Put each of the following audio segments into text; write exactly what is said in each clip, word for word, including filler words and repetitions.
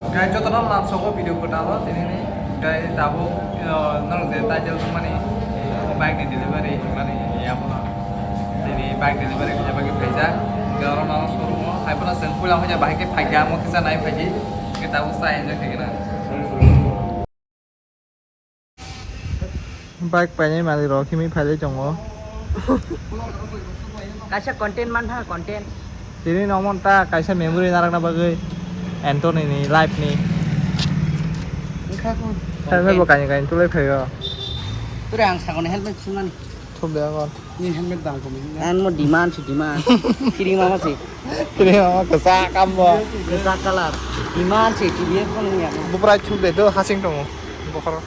Guys, jotono lab sogo video kwtal o tini ni. Guys, tabuk, uh, norok je title tongmani, eh, bike ni delivery hwnmani, eh, abono. Tini bike delivery kisa bagwi phaijak. Hwnkhe oro no showroom o hai phano chwng puila hwnjak bahai khe phaikha, amo kisa nai phaidi. Hwnkhe tabuk sa enjoy khaikhe na. Bike painai malik rok himwi phailai tongo. Kaisa content man thang content. Tini no mon ta kaisa memory narakna bagwi Anthony ni life ni. Wngkha ko. Helmet bo kaini kaini tulai phaio. Ture ang sakoni helmet sumani. Thum de akon. Ni helmet dam kami. Ang mo demand si demand. Kiri mama si. Tini no kwchak kambo. Kwchak kalar. Demand si T V S phone ya. Bupra chuk de do hasing tongo. Bokhoro.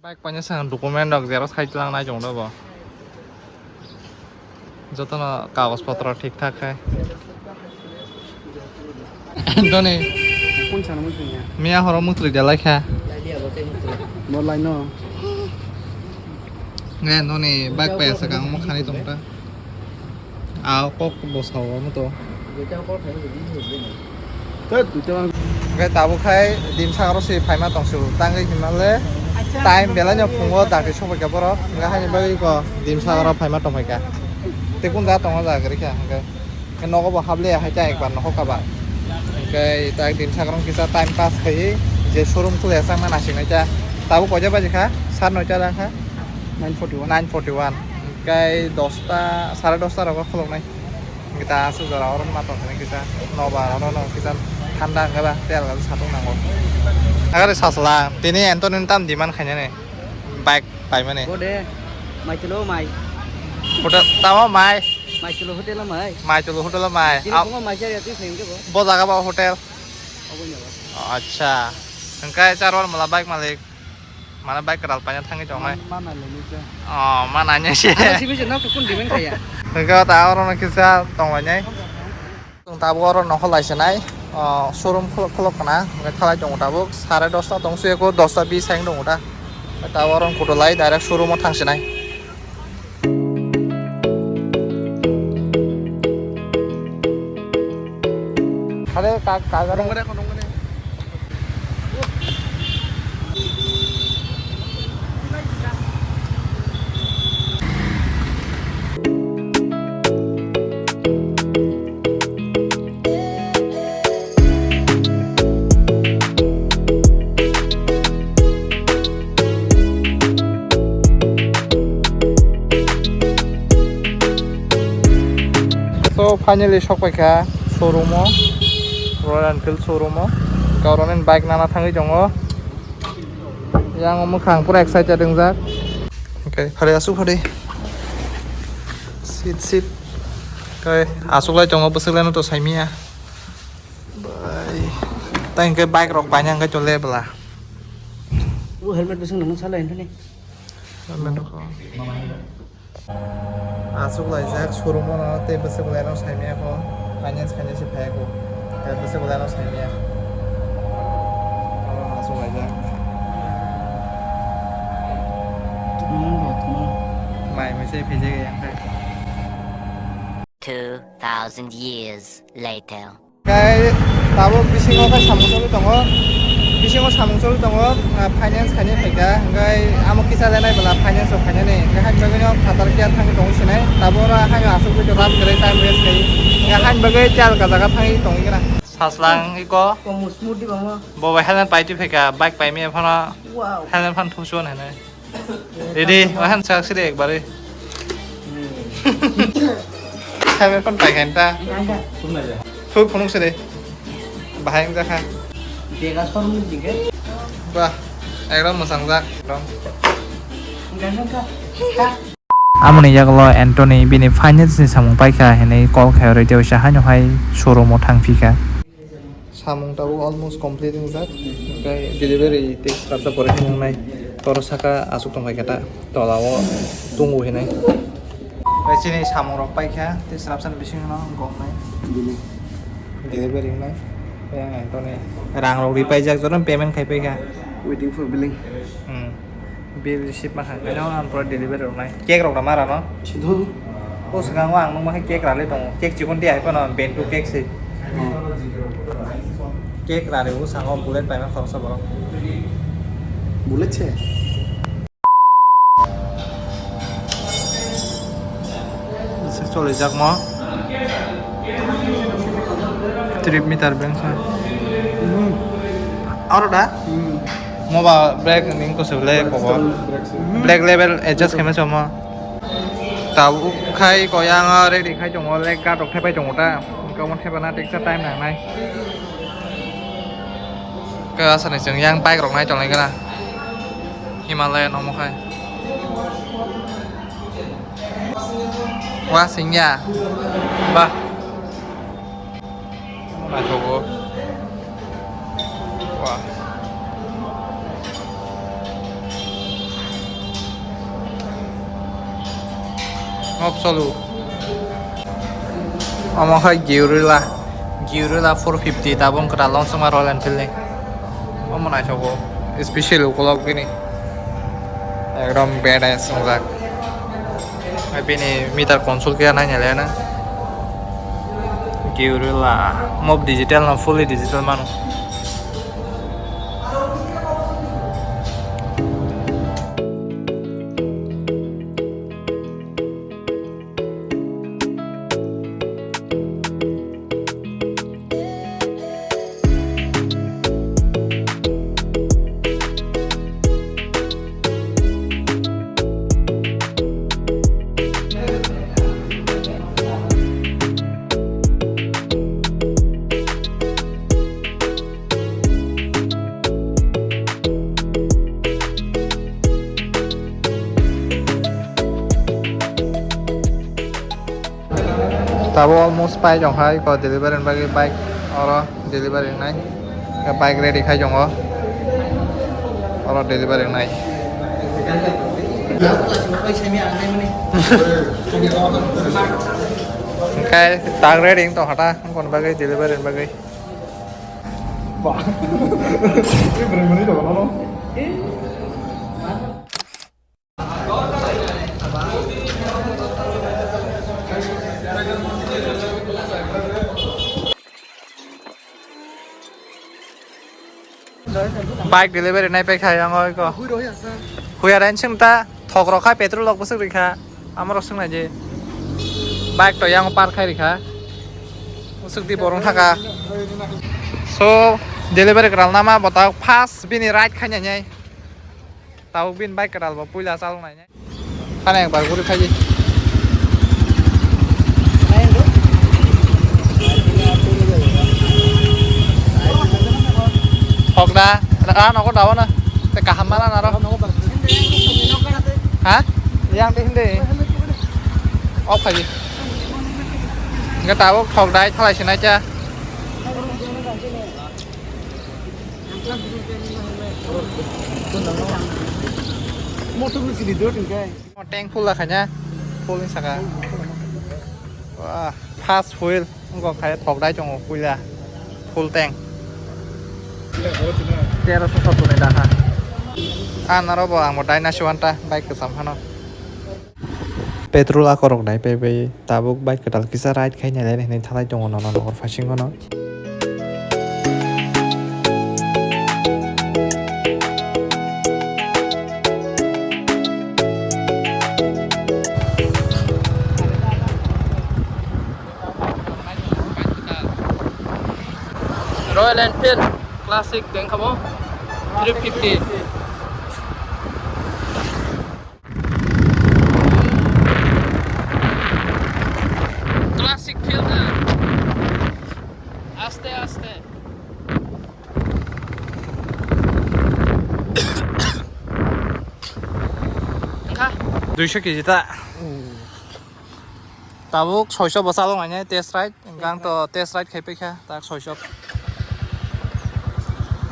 Bike paina sang document rok xerox khai tlang nai chong do bo. Jotono kagoj potro thik thak khai. Doni. Kun sana musunya. Miya horo mutri dalai kha. Bo lai no. Nge noni bike paisa kang mo khani tong ta. A kok bo sao mo to. Tei duita. Hwnkhe tabuk khai Dimsagaro se phaima tongsu tangwi hinmale time belai no phungo dakti sokphaikha borok hwnkhe haini bagwi ko Dimsagaro phaima tongphaikha tei kun jaga tongo jaga kwrwikha hwnkhe nogo bo habliya hai ta ekbar no hokaba hwnkhe tak Dimsagaro kisa time pass khaiwi je showroom khulya changna naisingnaikha tabuk koita bajikha sar noita jangkha nine forty one. Nine forty one. Kai dosta, sare dosta rogo khuluknai. Kita asuk jora oro ma tong kisa, nobar oro no kisa thanda hwnkhe ba, tel gal satung nango. Agare sasla, tini Anthony tam demand khainani. Bike paimani. Bode, mai tulo mai. Hotel, tamo mai. Mai tulo hotel mai. Mai tulo hotel mai. Tini Am- koma mai chari atui khaim ke bo. Bo jaga ba hotel. Obo ni ba. Acha. Hwnkhe charwar mala bike malik. Mana bike kwtal paina thangwi tongnai. Ma, ma nailai nai se. Oh, ma naina se. Ano simi se nok kun dimen khaya. Hwnkhe ta oro no kisa tonglainai. Chwng tabuk oro nokho laisinai. Oh, showroom khuluk khuluk khna. Hwnkhe thalai tongo tabuk. Sare dosta tong suya ko dosta bis hai tongo ta. Ta oro kutu lai direct showroom o thangsinai. Hare ka-, kagare. So, finally sokpaikha showroom o, Royal Enfield showroom o. Kauroni bike nana thangwi tongo. Yang mwkhang pura excited wngjak. Okay, phari asuk phari. Sit, sit. Okay, asuk lai tongo, bwswk lai no to saimia. Bai. Tei hwnkhe bike rok paina hwnkhe to le bwla. O helmet bwswk nang salai hwnthani. Helmet rok. Asuk laijak showroom o no tei bwswk lai no saimia kho. Finance khaina se phai kho. Tei bwswk lai no saimia. Oro asuk laijak. Mai mese phijak yang khai. Two thousand years later. Kai tabuk bisingo kai samung choli tongo, bisingo samung choli tongo, ah, finance khaina phaikha, hwnkhe amo kisa lenai bwla finance rok khainani, hwnkhe haini bagwino phatar khe thangwi tongwi sinai, tabuk oro haino aswk bai ram kwrwi time waste khai, hwnkhe haini bagwi tei alka jaga thangwi tongwi gana. Saslang iko. Komo smooth di bangma. Bo bai helmet pai twi phaikha, bike pai maya phano. Wow. Helmet phano thumsuan hwnwi. Ready? Wahan sak siri ekbari. Helmet phano pai khain ta. Thuk phunuk siri. Bahai wngjakha. Bah, ekdom mwchang jak. Ekdom. Amoni yagulo Anthony bini finance ni samung paikha hinwi call khai rw tei waisa haino hai showroom o thang phikha. Samung tabuk almost complete wngjak, hwnkhe delivery tei swrapsa pore khe wngnai. Toro saka aswk tongkha khe ta, tola o tungo hinwi. Tei chini samung rok paikha, tei swrapsa ni bisingo no gongnai. Delivery wngnai. Tei ang toni rang rok ripaijak, joto payment khai paikha. Waiting for billing. Hmm. Bill receipt ma kha, khe ang pura delivery rwnai. Cake rok rama rano? Sido. O swkango ang nukma khe cake ralai tongo. Cake chikon tei hai phano bento cake se. Oh. Cake rari o sango bullet paima khoroksa borok. Bullet se? Cholijakmo. Trip meter bengsa. Hmm. Aro da? Hmm. Moba black ning ko se le ko. Black label adjust khaima chomo. Tabuk khai ko yang ready khai tongo, leg guard rok thepai tongo ta. Ko mon thepa na teksa time nang nai. Ke asani chwng yang bike rok nai tonglai gana. Himalaya nomo khai. Wa singya. Bah. Naithogo. Wa. Ngop solu. Omo khai Giurila. Giurila four fifty tabung kwtal long songma Royal Enfield ni. Omo naithogo. Special ukolog bini. Ekdom badass wngjak. Bini meter console khe naina le na. Giurila. Mob digital no fully digital mano. Tabuk almost pai tong hai ko delivery ni bagwi bike oro delivery wngnai. Bike ready khai tongo. Oro delivery wngnai. Hwnkhe tak ready wng tong kha ta, wngkon bagwi delivery ni bagwi. Ba. Ini berani-berani dong, no, no. Bike delivery nai pai khai ang oi ko. Hui roi asa. Hui ara insung ta thok rok khai petrol rok bwswk rikha. Ama rok swng nai je. Bike to yang park khai rikha. Bwswk di borong thaka. So delivery kwtal nama bota first bini ride khai nai. Tabuk bini bike kwtal bo puila chalok nai. Khana ekbar guri phaidi. Hokda, ah, nogo dawa na. Te kaham mana naro. Ha? Yang de hindi. Off phaidi. Enggak tahu, hokdai thalai sinai cha. Motor ni sidi dot hingkai. Tank full la khanya, full ni saka. Wah, fast fuel, wngkok khai thokdai tongo puila, full tank. Teroso sottor ni dakha. Ah, naro bo ang bo Dyna Suanta bike kwcham phano. Petrol akorok nai pai bai tabuk bike kwtal kisa ride khai nai hinwi thalai tongo nono nokor phasingo no. Royal Enfield Classic dengkhabo three fifty. Classic feel na. Aste aste. Wngkha? Duiso kg ta. Tabuk soiso bwsalo ngainai test ride. Gang to test ride khai paikha, tak soisok.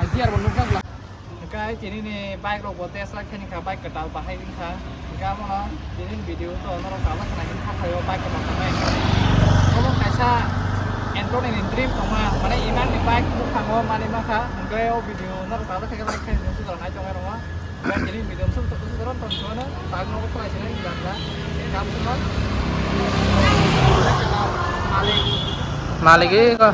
Hai gear bo nukjak la. Hingke tini ni bike rok bo test ride khai kha, bike kwtal bahai wngkha. Hingke amo tini ni video to norok tabuk khna hini kha khaio bike kwtal tangmani. Omo kaisa Anthony ni dream tongma, mane iman ni bike buphango mani makha. Hingke o video norok tabuk khe like khai sujak nai tongmani rokma. Tini video sum to sum ron tong sumano tag no ko try sini jam jam. Kam sumano. Malik. Malik e ko.